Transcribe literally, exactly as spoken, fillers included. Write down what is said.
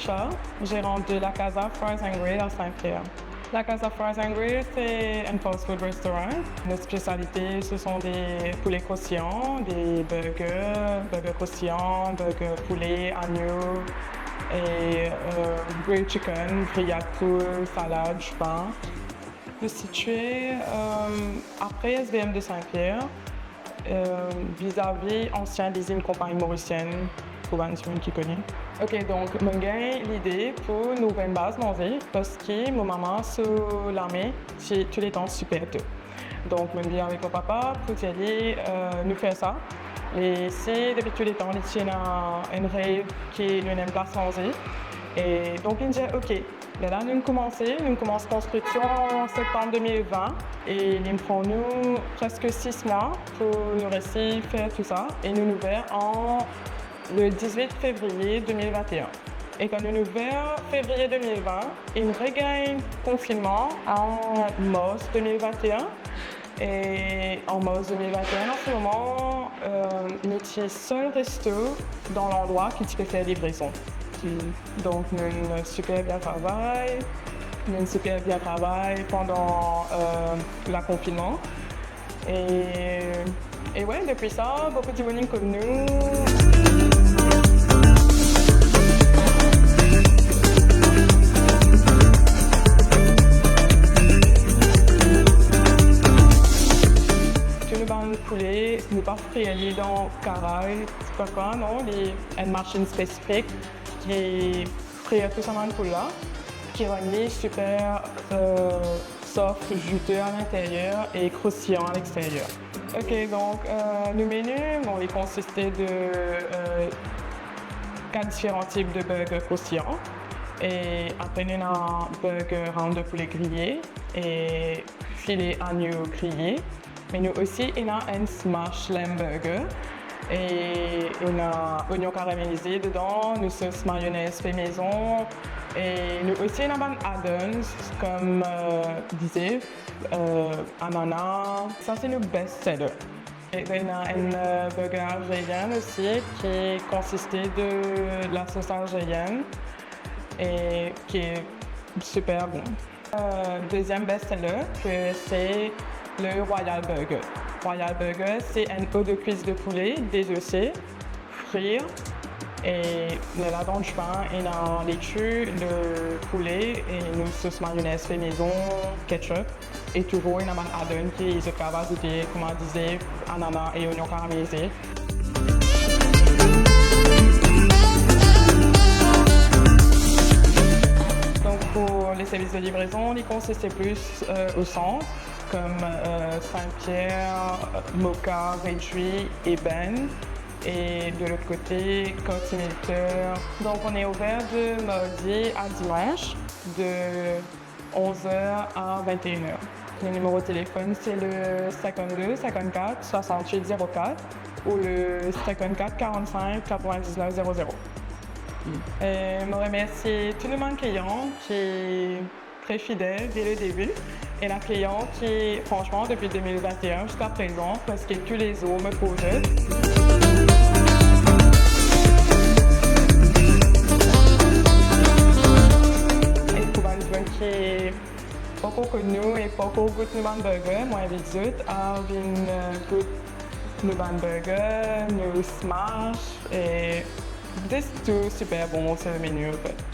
Charles, gérante de la Casa Fries and Grill à Saint-Pierre. La Casa Fries and Grill, c'est un fast food restaurant. Notre spécialité, ce sont des poulets croustillants, des burgers, burgers croustillants, burgers poulet, agneau et, euh, grilled chicken, grillade poule, salade, jus de pain. Nous situons, euh, après S V M de Saint-Pierre, euh, vizavi ansien lizinn konpagni Mauricienne, pou bann dimoun ki kone. Ok, donk, mo gagn lide pou nou ouver enn baz manze, parski mo mama so lame ti touletan siper to. Donk, mo vinn avek mo papa pou dir li, euh, nou fer sa. E si depi touletan, li ti ena enn rev ki nou ena enn plas manze. E donk, li dir, ok, Lerla nou koumanse, nou koumans konstriksion an septanm de mil vin e li pran nou preske sis mwa pou nou resi fer tou sa e nou ouver an le dizwit fevriye de mil vin e enn. E kan nou ouver fevriye de mil vin, inn regagn konfinnman an mars de mil vin e enn. E an mars de mil vin e enn, an se moman, euh, nou ti sel resto dan landrwa ki ti pe fer livrezon. Donk, nou, nou siper bien travay. Nou siper bien travay pandan, euh, lakonfinnman. E, e we, depi sa, boukou dimoun inn konn nou. Tou nou bann poule, nou pa frir li dan karay, pa kwa, non, li enn masinn spesifik ki frir tou sa bann poul la, ki rann li siper, euh, soft, juteux à l'intérieur et croustillant à l'extérieur. Ok, donk, euh, nou meni, bon, li konsiste de, euh, kat diferan tip de burger croustillant. E apre, nou ena burger ram de poulet griye e file agneau griye. Me nou osi ena enn smash lamb burger e ena ognon karamelize dedan, nou sos mayonez fe mezon e nou osi ena bann add-ons kom, euh, dizef, euh, anana. Sa se nou best seller. E ena enn, euh, burger alzerien osi ki konsiste de lasos alzerienn e ki siper bon. Euh, deziem best seller, ke se le Royal Burger. Royal Burger, se enn o de kwis de poule dezose, frir, e lerla dan dipin, ena leti, le poule, e nou sos mayonez fe mezon, ketchup, e touzour ena bann add-on ki zot kapav azoute, kouma dizef, anana e ognon karamelize. Donk, pou le servis de livrezon, li konsiste plis, euh, o sant, kom, euh, Saint-Pierre, Moka, Redjouy, Ében, et de l'autre côté, Quartier Militaire. Donc, on est ouvert de mardi à dimanche, de onze heures à vingt et une heures. Le numéro de téléphone, c'est le cinquante-deux cinquante-quatre soixante-huit zéro quatre ou le cinquante-quatre quarante-cinq quatre-vingt-dix-neuf zéro zéro. E mo remersie tou nou bann klian ki tre fidel dès le début. Ena klian ki, fransman, depi de mil vingt et un ziska prezan, preske toulezour mo trouv zot. E pou bann dimoun ki pankor konn nou e pankor gout nou bann burger, mo invit zot a vinn, euh, gout nou bann burger, nou smash, e zis tou siper bon, se le meni, an fet.